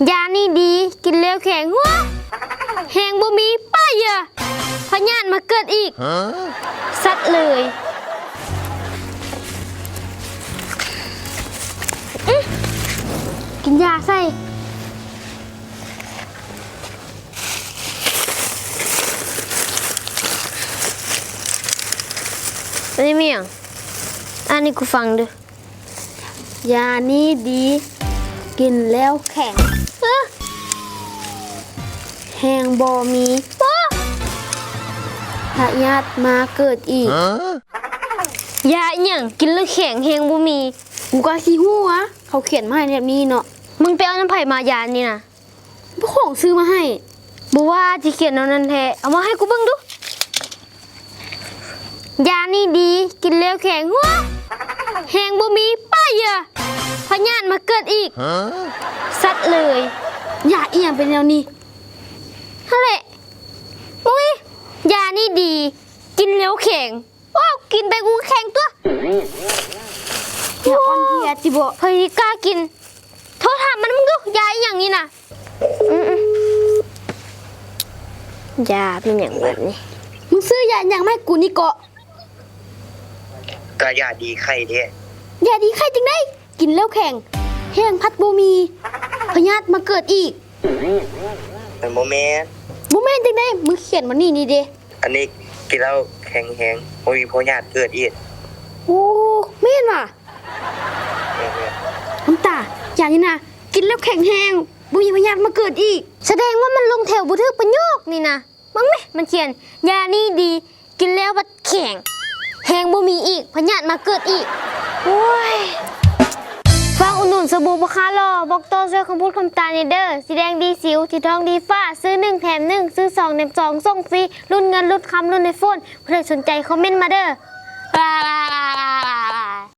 ຢານີ້ດີ ກິນແລ້ວແຂງ ຫົວ ແຮງບໍ່ມີ ປ້າເຫຍື່ອ ພະຍາດມາເກີດອີກ ສັດເລີຍ. ອື ກິນຢາໃສ່. ອັນນີ້ມີຫຍັງ? ອ່ານໃຫ້ກູຟັງເດີ້. ຢານີ້ດີ ກິນແລ້ວແຂງ ຮະ ແຮງບໍ່ມີ ພະຍາດມາເກີດອີກ. ຢາອີ່ຫຍັງ ກິນແລ້ວແຂງ ແຮງບໍ່ມີ? ກູກະຊິຮູ້ຫວາ ເຂົາຂຽນມາໃຫ້ແບບນີ້ເນາະ. ມຶງໄປເອົານຳໃຜມາ ຢານີ້ນະ? ພໍ່ຂອງຊື້ມາໃຫ້. ບໍ່ວ່າ ຊິຂຽນແນວນັ້ນແທ້. ເອົາມາໃຫ້ກູເບິ່ງດູ. ຢານີ້ດີ ກິນແລ້ວແຂງ ຫົວ ແຮງບໍ່ມີ ປ້າເຫຍື່ອ ພະຍາດມາເກີດອີກ ສັດເລີຍ. ຢາອີ່ຫຍັງເປັນແນວນີ້? ຫັ້ນແຫຼະ ບໍ່ມີ. ຢານີ້ດີ ກິນແລ້ວແຂງ. ໂອ້ ກິນໄປກູແຂງຕົວະ. ຢາອ່ອນເພຍຕິບໍ? ໃຜຊິກ້າກິນ? ໂທຖາມມັນເບິ່ງດູ ຢາອີ່ຫຍັງນີ້ນະ? ອືມໆ ຢາແມ່ນຫຍັງບັດນີ້? ມຶງຊື້ຢາຫຍັງມາໃຫ້ກູນີ້ເກາະ? ກະຢາດີໄຂ້ເດ້. ຢາດີໄຂ້ຈັ່ງໃດ? ກິນແລ້ວແຂງ ແຮງພັດບໍ່ມີ ພະຍາດມາເກີດອີກ. ມັນບໍ່ແມ່ນ. ບໍ່ແມ່ນຈັ່ງໃດ? ມຶງຂຽນມານີ້ນີ້ເດ້. ອັນນີ້ກິນແລ້ວແຂງແຮງ ບໍ່ມີພະຍາດເກີດອີກ. ໂອ້ ແມ່ນຫວາ? ແມ່ນໆ ນ້ຳຕາ ຢານີ້ນະ ກິນແລ້ວແຂງແຮງ ບໍ່ມີພະຍາດມາເກີດອີກ. ສະແດງວ່າມັນລົງແຖວບໍ່ຖືກປະໂຫຍກນີ້ນະ. ເບິ່ງແມະ ມັນຂຽນ ຢານີ້ດີ ກິນແລ້ວບັດແຂງ ແຮງບໍ່ມີອີກ ພະຍາດມາເກີດອີກ. ໂອ້ຍ ຝາກອຸດໜູນສະບູພໍ່ຄ້າຫຼໍ່ ບອກຕໍ່ຊ່ວຍຄຳພູດຄຳຕາແດ່ເດີ້. ສີແດງດີສິວ ສີທອງດີຟ້າ ຊື້ໜຶ່ງແຖມໜຶ່ງ ຊື້ສອງແຖມສອງ ສົ່ງຟຣີ ລຸ້ນເງິນ ລຸ້ນຄຳ ລຸ້ນໄອໂຟນ. ຜູ້ໃດສົນໃຈຄອມເມັນມາເດີ້.